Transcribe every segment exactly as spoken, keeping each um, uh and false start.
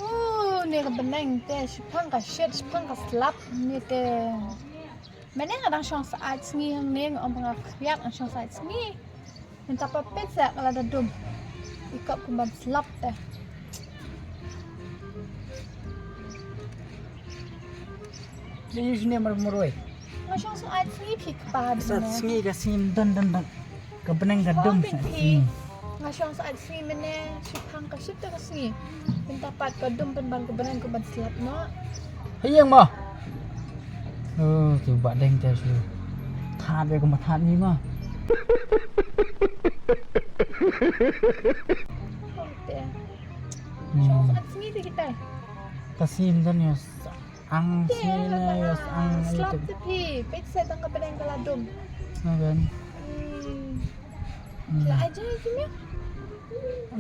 Uh, ne ka bneng te, shiphang ka shit, shiphang ka slap, ne te. Mynne nga dang shong sa ait sngi hangne, nga ong ba nga khriat, nga shong sa ait sngi. Mynta pat peit sa ka la da dum. I kop kumban slap te. Please ne mar maroi. Nga shong sa ait sngi phi kpa. Sa ait sngi ka sngi don don don. Ka bneng ka dum sa ait sngi. Nga shong sa ait sngi mynne, shiphang ka shit te ka sngi. Mynta pat ka dum pynban ka bneng ka ban slap noh. Haïing mo. Oh, tu ba deng te shu. Tha be ko ma tha ni mo. Shong sa ait sngi te kita. Ka sngi don ïa. Ang sini na yos ang slap te phi, peit sa tang ka bneng ka la dum. Magan. Hmm. La aja kimia.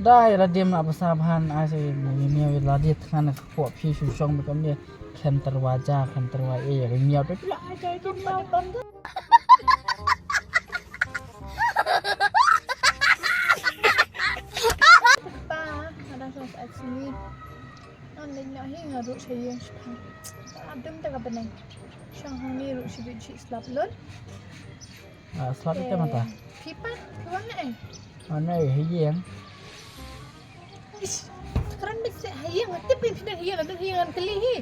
Dai la dim apa sabhan ai sa ni ni la dit kan ka ko phi shu shong me kam ni. Khen terwaja, khen terwa e, ni ni apa la aja kimia. Pa, ada sos atsini. Ngan leit noh hi nga ruh sha ïing shipang. Adum ta ka bneng. Shang hangne ruh shibit shi slap lut. Ah, slap ita mata. Phi pat, phi wan eh? Wan eh ha ïing. Ish, kren bit seh ha ïing, tip phi phi ha ïing, ha ïing ngan kylli hi.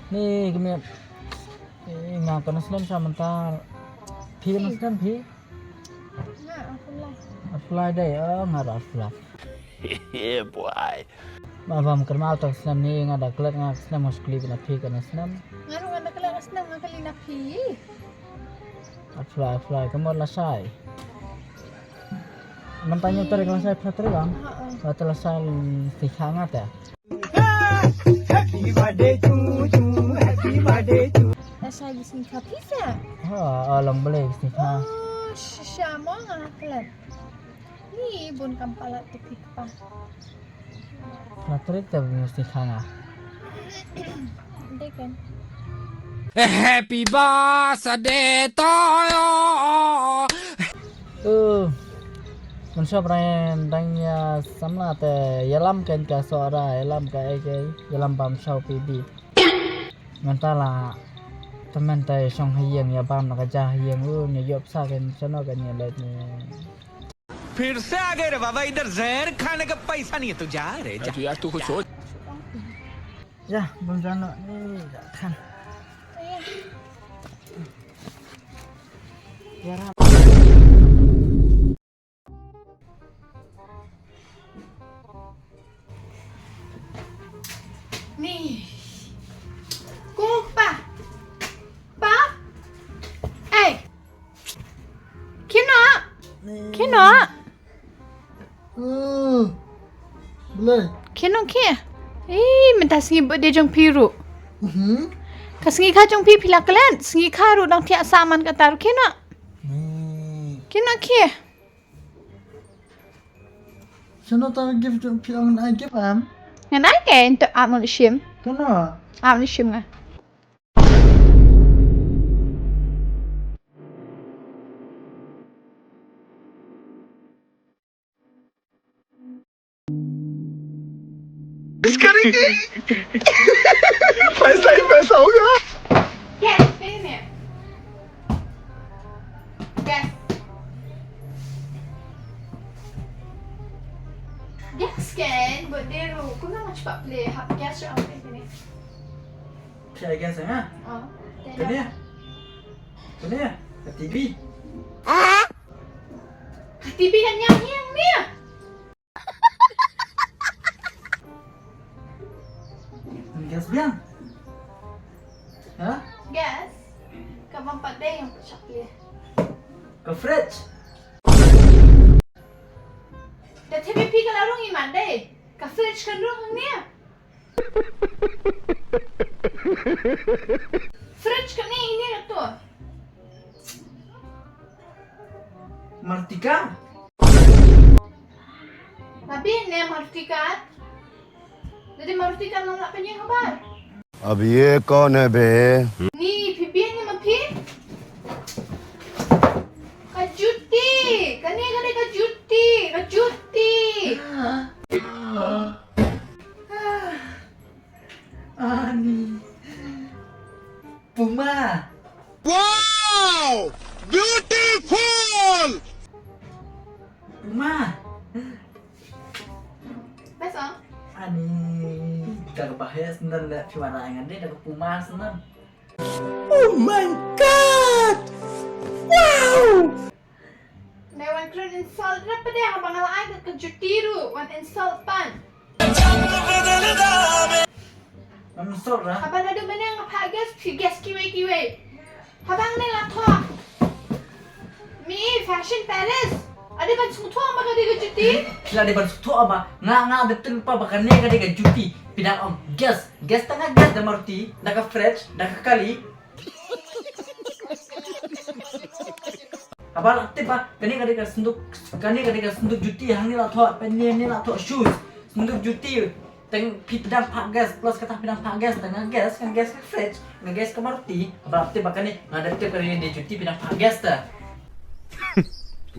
Ni kemiet. Eh, nga kane snem sha mynta. Phi kane snem phi? Nga apply. Apply dei, oh, nga ruh apply. Yeah, boy. Ba bam kyrmal ta snem ni nga da klet nga snem nga skuli na phi kane snem. Nga ruh nga da klet snem nga kali na phi. Apply, apply, ka mut la shai. Mynta nyu tarik la shai, phra tarik bang. Ha, ha. Ba ta la shai sngikha nga te. Happy birthday to you, happy birthday to you. La shai sngikha phi sa? Ha, a long bale sngikha. Oh, shisha mo nga klet. Ni bun kam palat te phi kpa. Patrick te mesti khanga. Dei kan. Happy birthday to you. Uh, Mun shop rai dang ïa samla te ïalam kan ka sora ïalam ka ai ke ïalam bam shau pi bi. Mynta la temen te shong ha ïing ïa bam na ka ja ha ïing u ne ïop sa kan shano kan ïa leit ne. फिर से आ गए रे बाबा, इधर जहर खाने का पैसा नहीं है, तू जा रे, जा। तू यार, तू कुछ सोच। Ïa, bun jano ni ïa khan. Ïa ra. Ni. Ko pa. Pa. Eh. Kino. Kino. Blei. Kino ki. Eh, mynta sngi birthday jong phi ruh. Mhm. Ka sngikha jong phi phi la klet, sngikha ruh dang thiah saman kata ruh kino. Kino ki. Shano ta gift jong phi ong nai gift am? Ngan ai ke into am ul shim. Kano? Am ul shim nga. Iskari ki. Paisa hi paisa hoga. Yes, pay me. Yes. Yes, kan, but they ro. Kung na much pa play, hap gas siya ang pwede ni. Siya gas nga. Oh. Kanya. Kanya. Ka T V. Ka T V kan yang yang ni. Gas biang. Ha? Gas. Ka bang pat dei yang pechak dia. Ka fridge. Da T V pi ka larung iman dei. Ka fridge kan rung ni. Fridge kan ni ini tu. Martika. Abi ne Maruti kat. Jadi Maruti kat nang nak penyeng habar. अब ये कौन है बे? Ni phi biang ni ma phi. Wow! Beautiful! Puma. Best, ah? Ani, da ka bahaya sendal da phi wara ngan dei da ka Puma sendal. Oh my god! Wow! Dei wan kren insult rap dei, haba nga la ai ka juti ruh wan insult pan. Ngam sor ra. Haba naduh mynne nga phah gas, phi gas kiwei kiwei. Haba ngne la thoh. Mi fashion Paris. Ade ban sngewthuh ba ka dei ka juti. Phi la dei ban sngewthuh ba nga, nga dep tip ba kane ka dei ka juti. Phi dang ong gas, gas tang nga gas da Maruti, da ka fridge, da ka kali. Haba la tip ba kane ka dei ka sanduk, kane ka dei ka sanduk juti, hangne la thoh, pynne ne la thoh shoes. Sanduk juti. Tang phi dang phah gas, plus kata phi dang phah gas, tang nga gas, nga gas ka fridge, nga gas ka Maruti. Haba la tip ba kane, nga dep tip kane dei juti phi dang phah gas ta.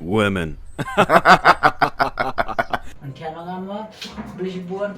Women. An khia nga mo, beli shibun.